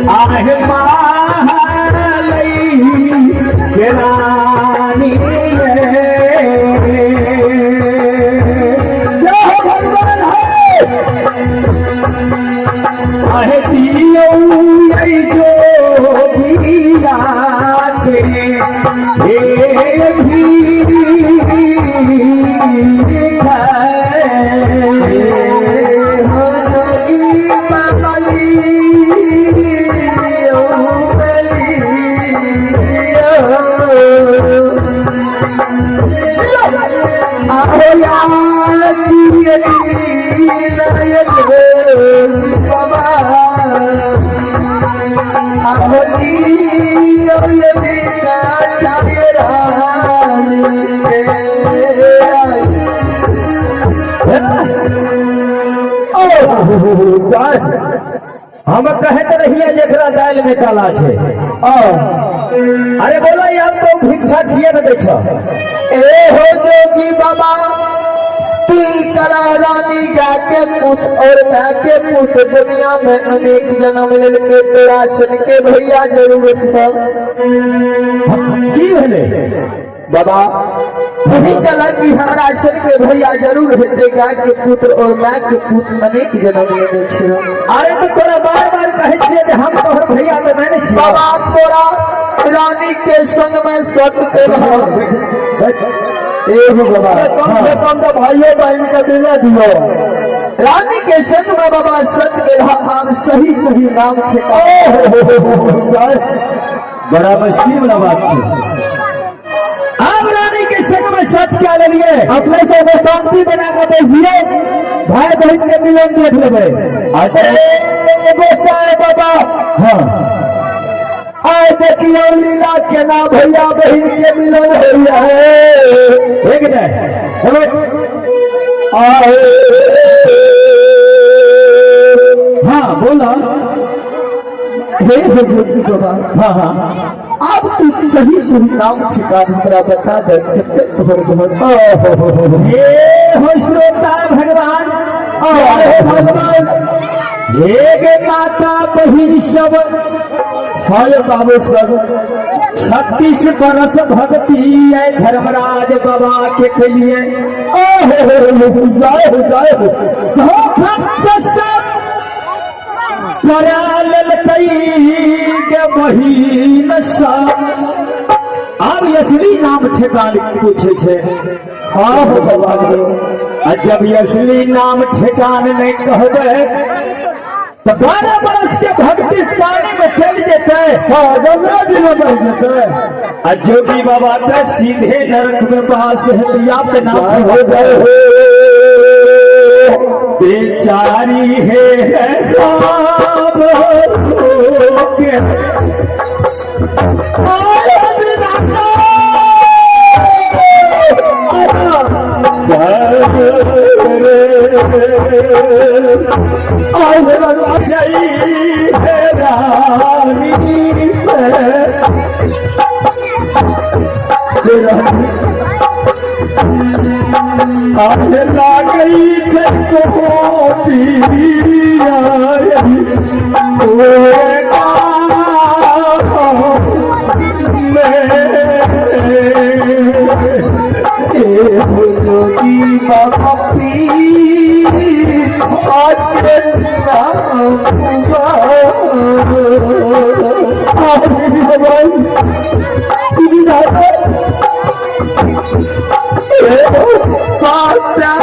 आहे मालई के रानी रे। जय हो भगवान है। आहे दियौ जोगिया के हे भीख। हो जोगी बाबा जी, ओ बलियो। आहो यार बाबा, आहो दियो यदि रानी के। ओ जय। हम कहत रहिए जेकरा दालि में काला छै। अरे बोला, हम तो भिक्षा किए में दै छ? ए हो जोगी बाबा, तीन कला रानी गा के पुत और गा के पुत दुनिया में अनेक जन्म लेलके, तोरा सन के भैया जरूरत है। की भेलै? बाबा, वही कला की हमरा सन के भैया जरूर हेतै। गाय के पुत्र और माय के पुत्र अनेक जन्म लेने छै। अरे तो तोरा बार बार कहै छियै जे हम तोहर भैया तऽ नहि ने छियै। बाबा, तोरा रानी के संग में सत के रह। ए हो बाबा। कम से कम तो भाइयों बहन के मिले दियो। रानी के संग में बाबा सत के रहा, आम सही सही नाम ठेका। जय। बड़ा मुश्किल वाला बात छै। आब रानी के संग में साथ क्या लेलिए? अपने से शांति बना के बैसिए, भाई बहन के मिलन देख लेबै। अच्छा। ए गोसाई बाबा। हाँ। आय देखियो लीला केना भैया बहन के मिलन होइया है। एक नहीं, चलो। आए। हाँ, बोला। हे जोगी बाबा। हाँ हाँ अब तू सही सही नाम ठिकाना हमरा बता दे, कितने तोहर घर? हे हो श्रोता भगवान। आए भगवान। हे गे माता बहिन सब। हाय बाबू सब। 36 बरस भक्ति है धर्मराज बाबा के लिए। ओहो, जय हो, जय हो। भक्त सब करा लेलकै के बहिन सब। आब असली नाम ठेकान पूछे छै। हाँ हो भगवान हो। आ जब असली नाम ठेकान नहीं कहबै तो 12 बरस के भक्ति पानी में चल जेतै। हाँ, गंगा जी में बह जेतै। आ जोगी बाबा के सीधे नरक में पास है आप नाम। जय हो, जय हो। बेचारी है बाप के। आए विधाता। आए भगवान। सही है रानी है। आने लागई चकोती ए हो जोगी बाबा पीर आके नाम। भगवान विधाता। माता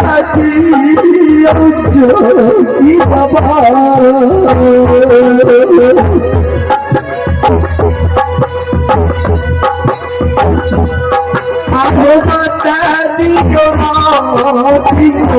जोगी बाबा। आहो माता दियो दियो।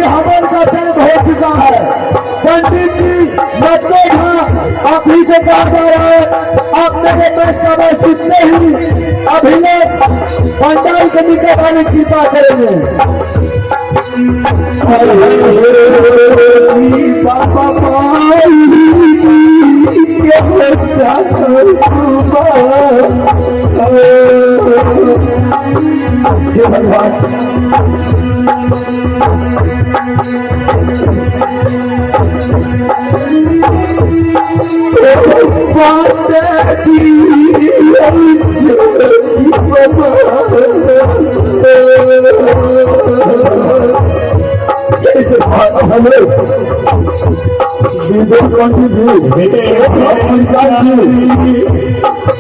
हवन का टाइम हो चुका है। पंडित जी मत्तो झा आप ही से कहा जा रहा है, आप मेरे बैठ का मैं सुनते ही अभिलेख पंडाल के निकट आने की कृपा करेंगे।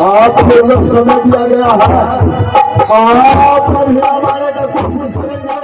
आपको सब समझ दिया गया है, आप हमारे का कोशिश करेंगे।